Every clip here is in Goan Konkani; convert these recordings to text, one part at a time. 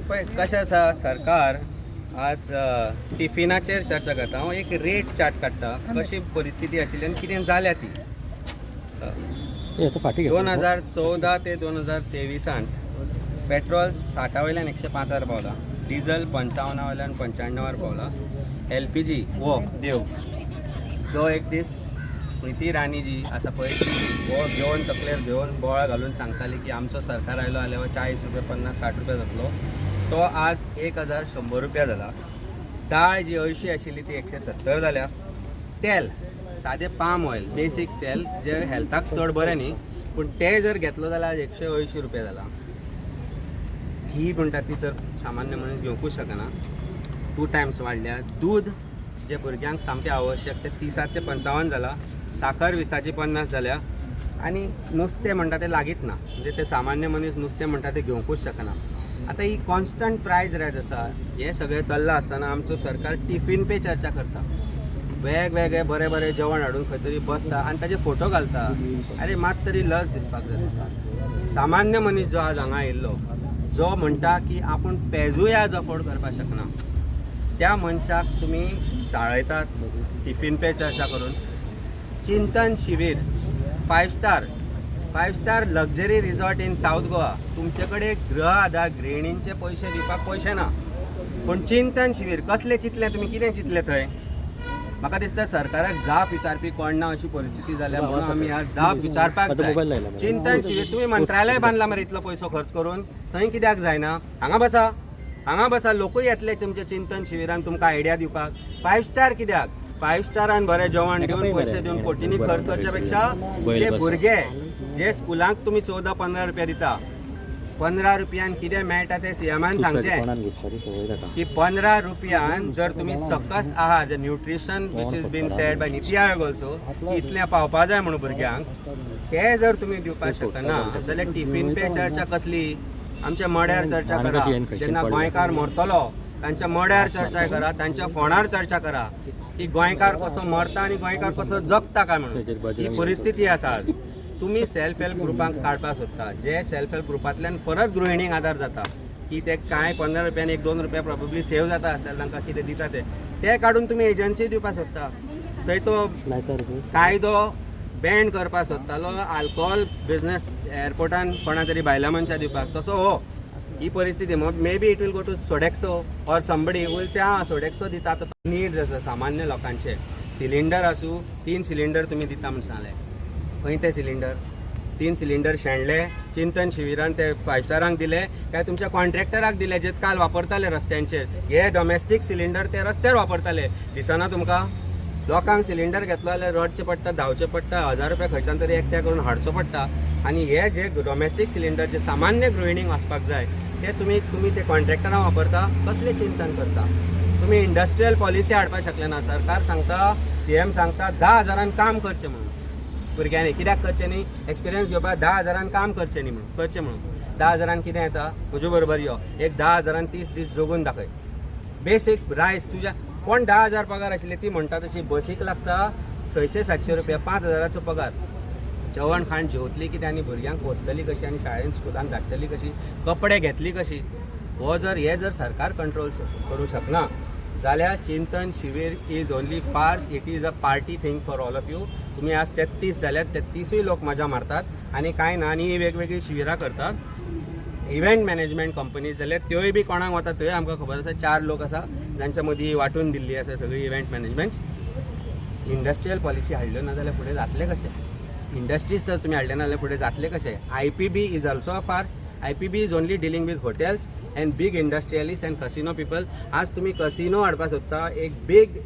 पळय कशें आसा, सरकार आज टिफिनाचेर चर्चा करता. हांव एक रेट चार्ट काडटा कशी परिस्थिती आशिल्ली आनी कितें जाल्या ती. 2014 ते 2023 पेट्रोल 60 वयल्यान 105 पावला, डिझल 55 वयल्यान 95 पावला, LPG हो देव जो एक दीस स्मृती इराणी जी आसा पळय हो घेवन तकलेर घेवन बोळ घालून सांगताली की आमचो सरकार आयलो जाल्यार 40 रुपया 50 60 रुपया जातलो, तो आज 1100 रुपया जाला. दाळ जी 80 आशिल्ली ती 170 जाल्या. तेल सादें पाम ऑयल बेसीक तेल जे हेल्थाक चड बरें न्ही पूण तें जर घेतलो जाल्यार आज 180 रुपया जाला. घी म्हणटा ती तर सामान्य मनीस घेवंकूच शकना, 2 टायम्स वाडल्या. दूद जे भुरग्यांक सामकें आवश्यक तें 30 ते 55 जाला, साखर 20 50 जाल्या. आनी नुस्तें म्हणटा तें लागींच ना, म्हणजे ते सामान्य मनीस नुस्तें म्हणटा तें घेवंकूच शकना. आतां ही कॉन्स्टंट प्रायज रायज आसा. हें सगळें चल्लां आसतना आमचो सरकार टिफीन पे चर्चा करता, वेगवेगळे बरें बरें जेवण हाडून खंय तरी बसता आनी ताजे फोटो घालता. अरे मात तरी लज दिसपाक जाय. सामान्य मनीस जो आज हांगा आयिल्लो जो म्हणटा की आपूण पेजूय आज अफोर्ड करपाक शकना, त्या मनशाक तुमी चाळयतात टिफीन पे चर्चा करून. चिंतन शिबीर 5 star luxury resort in South Goa, तुमचे कडेन गृह आधार गृहिणींचे पयशे दिवपाक पयशे ना, पूण चिंतन शिबीर कसलें चिंतलें तुमी, कितें चिंतलें थंय? म्हाका दिसता सरकाराक जाप विचारपी कोण ना अशी परिस्थिती जाल्या, म्हणून आमी आज जाप विचारपाक जाय. चिंतन शिबीर तुमी मंत्रालय बांदला मरे इतलो पयसो खर्च करून, थंय कित्याक जायना? हांगा बसा, हांगा बसा, लोकूय येतले तुमच्या चिंतन शिबिरान तुमकां आयडिया दिवपाक. 5 स्टार कित्याक? 5 स्टारान बरें जेवण दिवन पयशे दिवन कोटींनी खर्च करच्या पेक्षा जे भुरगे जे स्कुलांक तुमी 14-15 रुपया दिता, 15 रुपयान कितें मेळटा तें सीएमान सांगचें की 15 रुपयान जर तुमी सकस आहार जे nutrition which is been said by NITI Aayog also इतलें पावपा जाय म्हणून भुरग्यांक, तें जर तुमी दिवपाक शकना जाल्यार टिफीन पे चर्चा कसली? आमच्या मड्यार चर्चा करा, जेन्ना गोंयकार मरतलो तांच्या मड्यार चर्चा करा, तांच्या फोणार चर्चा करा की गोंयकार कसो मरता आनी गोंयकार कसो जगता काय म्हणून. ही परिस्थिती आसा आज. तुमी सेल्फ हेल्प ग्रुपांक काडपाक सोदता, जे सेल्फ हेल्प ग्रुपांतल्यान परत गृहिणींक आदार जाता की ते कांय 15 रुपयान 1-2 रुपया प्रोबेबली सेव जाता आसतले तांकां कितें दिता ते काडून तुमी एजन्सी दिवपाक सोदता. थंय तो कायदो बॅन करपाक सोदतालो आल्कोहोल बिजनेस एअरपोर्टान कोणा तरी बायलां मनशां दिवपाक, तसो हो ही परिस्थिती. Maybe it will go to Sodexo or somebody will say आं सोडेक्सो दिता. आतां नीड्स आसा सामान्य लोकांचे, सिलिंडर आसूं 3 सिलिंडर तुमी दिता म्हूण सांगलें, खंय ते सिलिंडर? 3 सिलिंडर शेणले चिंतन शिबिरान, ते 5 स्टारांक दिले काय तुमच्या कॉन्ट्रॅक्टराक दिले जे काल वापरताले रस्त्यांचेर? हे डोमेस्टीक सिलिंडर ते रस्त्यार वापरताले, दिसना तुमकां? लोकांक सिलिंडर घेतलो जाल्यार रडचें पडटा, धांवचें पडटा, 1000 रुपया खंयच्यान तरी एकट्या करून हाडचो पडटा. आनी हे जे डोमेस्टीक सिलिंडर जे सामान्य गृहिणींक वचपाक जाय ते तुमी तुमी ते कॉन्ट्रॅक्टरां वापरता. कसलें चिंतन करता तुमी? इंडस्ट्रियल पॉलिसी हाडपाक शकले ना. सरकार सांगता, सीएम सांगता 10,000 काम करचें म्हणून भुरग्यांनी, कित्याक करचें न्ही? एक्सपिरियन्स घेवपाक 10,000 काम करचें न्ही म्हणून करचें म्हणून. 10,000 कितें येता? म्हजे बरोबर यो, एक 10,000 30 दीस जगून दाखय. बेसीक रायस तुज्या कोण 10,000 पगार आशिल्ली ती म्हणटा तशी बसीक लागता 600-700 रुपया, 5,000 पगार. जेवण खाण जेवतली कितें आनी भुरग्यांक पोसतली कशी आनी शाळेन स्कुलान धाडटली कशी, कपडे घेतली कशी? हो जर हे जर सरकार कंट्रोल करूं शकना जाल्यार चिंतन शिबीर is only farce, it is a party thing for all of you. तुमी आज 33 जाल्यार 33 लोक मजा मारतात आनी कांय ना, आनी वेगवेगळीं शिबिरां करतात. इव्हेंट मॅनेजमेंट कंपनीज जाल्यार त्योय बी कोणाक वता थंय आमकां खबर आसा, 4 लोक आसा जांच्या मदीं वांटून दिल्ली आसा सगळी इव्हेंट मॅनेजमेंट. इंडस्ट्रियल पॉलिसी हाडल्यो ना जाल्यार फुडें जातलें कशें? इंडस्ट्रीज जर तुमी हाडले ना जाल्यार फुडें जातलें कशें? IPB is also a farce. IPB is only dealing with hotels and big industrialist and casino people. आज तुमी कसिनो हाडपाक सोदता, एक big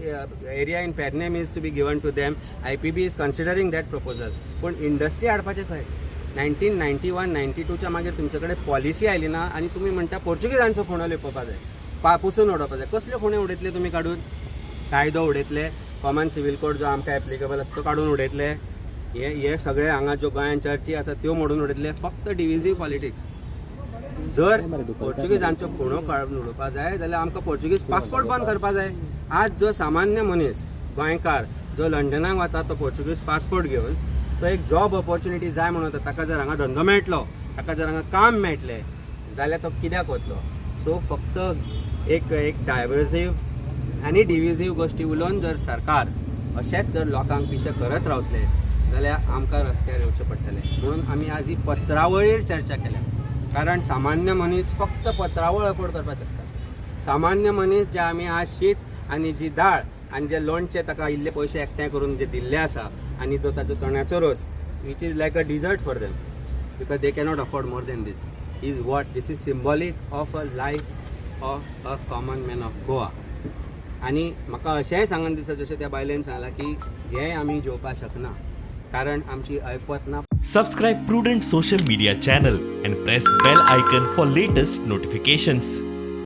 area in Pernem is to be given to them. IPB is considering that proposal. पूण इंडस्ट्री हाडपाचें खंय? 1991 92च्या मागीर तुमचे कडेन पॉलिसी आयली ना आनी तुमी म्हणटा पोर्चुगीजांचो खुणो लिपोवपा जाय, पुसून उडोवपा जाय. कसल्यो खुणे उडयतले तुमी काडून? कायदो उडयतले, कॉमन सिवील कोड जो आमकां एप्लिकेबल आसा तो काडून उडयतले. हे सगळे हांगा ज्यो गोंयांत चर्ची आसा त्यो मोडून उडयतले. फक्त डिविजीव पॉलिटिक्स. जर पोर्चुगीजांच्यो खुणो काडून उडोवपा जाय जाल्यार आमकां पोर्चुगीज पासपोर्ट बंद करपा जाय. आज जो सामान्य मनीस गोंयकार जो लंडनाक वता तो पोर्चुगीज पासपोर्ट घेवन तो एक जॉब ऑपॉर्च्युनिटी जाय म्हणून वता, ताका जर हांगा धंदो मेळटलो, ताका जर हांगा काम मेळटलें जाल्यार तो कित्याक वतलो? सो फक्त एक एक डायवर्सीव आनी डिविजीव गोश्टी उलोवन जर सरकार अशेंच जर लोकांक पिशे करत रावतले जाल्यार आमकां रस्त्यार येवचें पडटलें. म्हणून आमी आज ही पत्रावळीर चर्चा केल्या, कारण सामान्य मनीस फक्त पत्रावळ अफोर्ड करपाक शकता. सामान्य मनीस जे आमी आज शीत आनी जी दाळ आनी जे लोणचें ताका इल्ले पयशे एकठांय करून जे दिल्ले आसा आनी जो ताचो चण्याचो रोस, which is like a dessert for them because they cannot afford more than this, is what this is symbolic of a life of a common man of Goa. आनी म्हाका अशेंय सांगन दिसता, जशें त्या बायलेन सांगलां की हें आमी जेवपाक शकना कारण आमची ऐपत ना. Subscribe Prudent Social Media channel and press bell icon for latest notifications.